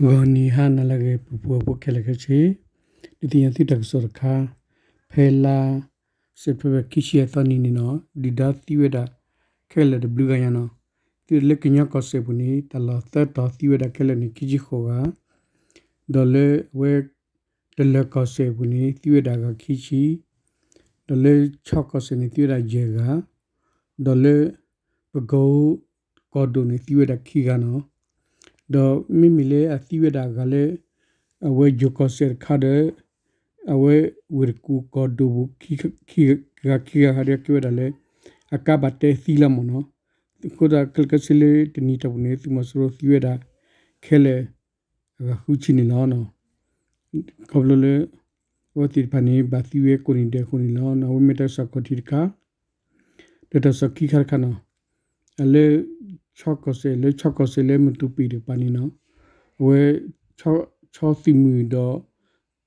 ဂီၤနံၤဟါနၤလၢအဂ့ၤ ပူၤဖုဖိခဲလၢာ်ခဲဆ့, ဒုးသ့ၣ်ညါသုတၢ်ကစီၣ်တခါ, ဖဲလါ September ခံဆံယဲၢ်သီနံၤန့ၣ်နီၤ ဒုၣ်ဒါသံဝဲဒၣ်ခဲလၢာ်တဘျုးဂၤညါနီၤ, သံဝဲဒၣ်လၢကညီကီၢ်စဲၣ်ပူၤန့ၣ် တၢ်လီၢ်သၢတီၤသံဝဲဒၣ်ခဲလၢာ်န့ၣ် ခံဆံဃိးဂၤ, ဒီးလၢအဝဲ တလၢၤကီၢ်စဲၣ်အပူၤန့ၣ် သံဝဲဒၣ်ဂၤခံဆံ, ဒီးလၢခၠီကီၢ်စဲၣ်န့ၣ် သံဝဲဒၣ်ယဲၢ်ဂၤ, ဒီးလၢ ပကိကီၢ်ဒိၣ်န့ၣ် သံဝဲဒၣ်ခံဂၤနီၤ, ဒီးမ့မ့ၢ်လၢအသံဝဲဒၣ်အဂၤလၢ အဝဲယိၤကီၢ်စဲၣ်တခါဒီး အဝဲဝ့ၢ်တကူၣ်ကီၢ်ဒိၣ်ပူၤ ဂၤခံဂၤဟးဒီးကဲဝဲဒၣ်လၢ အကါဘၣ်တဲသံလီၤမ့ၢ်နီၤ, အဃိသတးခဲလၢာ်ခဲဆ့လၢတနံၤတီၢ်ပူၤန့ၣ် သုးမီၤစိရိၤသံဝဲဒၣ် ခဲလၢာ် အဂၤဃုဆံန့ၣ်လီၤ. ခီဖျိလၢ အဝဲသ့ၣ်တဖၣ်န့ၣ် ဘၣ်သံဝဲကိးနံၤဒဲးအဃိန့ၣ်လီၤ. အဝဲမ့ၢ်တၢ်ကစီၣ်ခီၣ်ထံးတခါ, ဒီးတၢ်ကစီၣ်ခံခါတခါနီၤ, လၢ ခၠီကီၢ်စဲၣ် လၢခၠီကီၢ်စဲၣ်လၢမတူပံၤတကပၤန့ၣ်နီၤ, အဝဲ ခၠီသုးမုၢ်ဒီး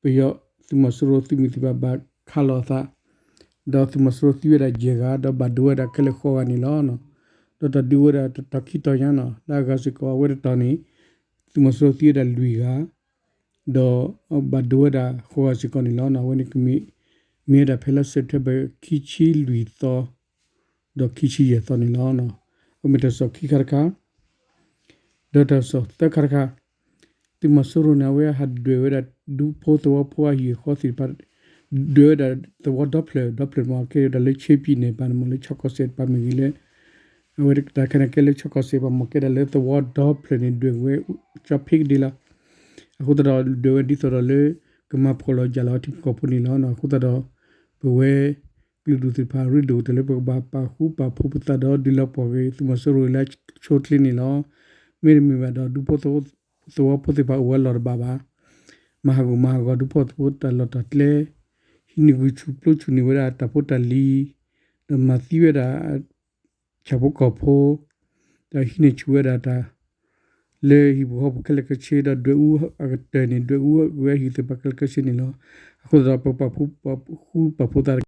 ပယီၤသုးမီၤစိရိၤသုးမုၢ်သ့ၣ်တဖၣ်ဘၣ်ခးလိာ်အသး ဒီးသုးမီၤစိရိၤသံဝဲဒၣ်ယဲၢ်ဂၤ ဒီးဘၣ်ဒိဝဲဒၣ်ခဲလၢာ်ဃိးဂၤန့ၣ်လီၤ. ဒီးတၢ်ဒုးဝဲဒၣ်တတီၤခံတီၤညါနီၤ, လၢအဂၤစ့ၢ်ကီးအဝဲတတီၤန့ၣ် သုးမီၤစိရိၤသံဝဲဒၣ်လွံၢ်ဂၤ ဒီးဘၣ်ဒိဝဲဒၣ်ဃိးဂၤစ့ၢ်ကီးန့ၣ်လီၤ. အဝဲန့ၣ်ကမ့ၢ် မ့ၢ်ဝဲဒၣ်ဖဲလါ September ခံဆံလွံၢ်သီ ဒီးခံဆံယဲၢ်သီန့ၣ်လီၤ. အမ့ၢ်တၢ်ကစီၣ်ခံခါတခါ ဒီးတၢ်ကစီၣ်သၢခါတခါ, သုးမီၤစိရိၤန့ၣ် အဝဲဟးဒွဲၣ်ဝဲဒၣ်ဒူဖိသဝီဖိအဟံၣ်အဃီသ့ၣ်တဖၣ်, ဒွဲၣ်ဝဲဒၣ်သဝီဒီဖျၢၣ်ဒီဖျၢၣ်မ့ၢ်ကဲဝဲဒၣ်လၢ ချ့ပံန့ၣ် ပမ့ၢ်လၢခၠီကီၢ်စဲၣ်တပၤမ့ၢ်ဂ့ၤလၢ အဝဲတၢ်ခဲန့ၣ်ကဲလၢခၠီကီၢ်စဲၣ်ပၤမ့ၢ်ကဲဒၣ်လၢသဝီဒီဖျၢၣ်န့ၣ် ဒွဲၣ်ဝဲကၠီဖ့ကဒ့လီၤ. အဃိသတးဒီးဒွဲၣ်ဝဲဒ်သိးဒီးလၢ ကမၤဖှိၣ်လီၤယၢ်လီၤထံဖိကီၢ်ဖိန့ၣ်လီၤ. အဃိသတးဒီး ပဝဲ ကလုာ်ဒူၣ်သ့ၣ်တဖၣ်ရ့ဒိၣ်ကတၢၢ်လၢပကဘၣ်ပာ်ဃူပာ်ဖိးပသးဒီးဒုးလီၤပှီၢ်က့ၤသုးမီၤစိရိၤလၢအဆိအချ့န့ၣ်လီၤ. မ့တမ့ၢ်ဘၣ်ဒီး ဒူဖိသဝီဖိသ့ၣ်တဖၣ်အိၣ်ဝဲလီၢ်တဘၣ်ဘၣ်. မၤဟးဂူာ်မၤဟးဂီၤဒူဖိသဝီဖိတၢ်လီၢ်တၢ်ကျဲ, ဟံးန့ၢ်ဂုာ်ဆူၣ်ပျိဆူၣ်န့ၢ်ဝဲဒၣ်တၢ်ဖိတၢ်လံၤ, ဒီးမၤသံဝဲဒၣ် ဆၣ်ဖိကီၢ်ဖိ, ဒီးဟံးန့ၢ်ဆူၣ်ဝဲဒၣ်တၢ် လၢဟံၣ်ပူၤဃီပူၤခဲလၢာ်ခဲဆ့ ဒီးဒွဲၣ်အူအကတၢၢ်န့ၣ် ဒွဲၣ်အူဝဲဟံၣ်သ့ၣ်တဖၣ်ခဲလၢာ်ခဲဆ့န့ၣ်လီၤ. အဃိသတးဒီးပကပာ်ဃူပာ်ဖိးသး